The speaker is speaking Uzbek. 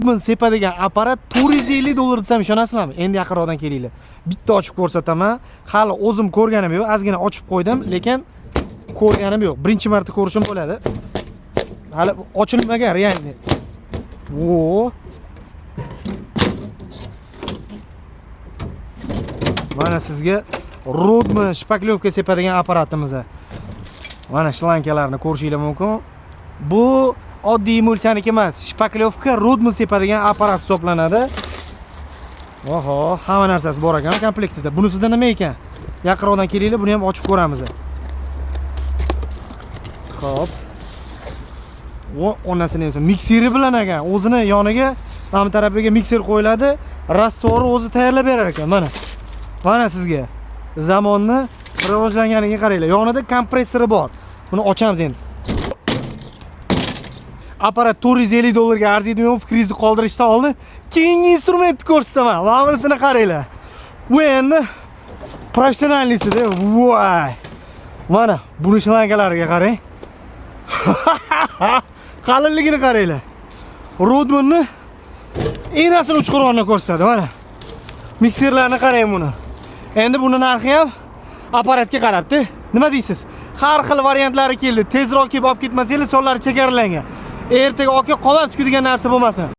Rodman sepadigan apparat 450 dollar desam ishonasizlarmi? Endi yaqinroqdan kelinglar. Bitta ochib ko'rsataman. Hali o'zim ko'rganim yo'q, ozgina ochib qo'ydim, lekin ko'rganim yo'q. Birinchi marta ko'rishim bo'ladi. Hali ochilmagan реально. Во. Mana sizga Rodman шпаклёвка sepadigan apparatimiz. Mana shlankalarni ko'rishinglar mumkin. Bu oddiy emulsiyaniki emas, шпаклёвка Rodman sepadigan apparat hisoblanadi. Oho, hamma narsasi bor ekan komplektida. Bunisida nima ekan? Yaqinroqdan kelinglar, buni ham ochib ko'ramiz. Xo'p. O, onasini esa mikseri bilan ekan. O'zini yoniga, mana bu tarafiga mikser qo'yiladi. Rastvori o'zi tayyorlab berar ekan, mana. Mana sizga zamonni rivojlanganiga qaranglar. Yonida kompressori bor. Buni ochamiz endi. Apparat 450 dollarga arziydimi yo'qmi, fikringizni qoldirishdan oldin keyingi instrumentni ko'rsataman. Mana bunisini qaranglar. Bu endi профессиональный sida. Voy. Mana buni shlangalariga qarang. Qalinligini qaranglar. Rodmanni enasini uchqurg'onni ko'rsatadi mana. Mikserlarni qarang buni. Endi buni narxi ham apparatga qarabdi. Nima deysiz? Har xil variantlari keldi. Tezroq kelib olib ketmasanglar, sonlari chegaralangan. Ertaga aka qolmabdi degan narsa bo'lmasin.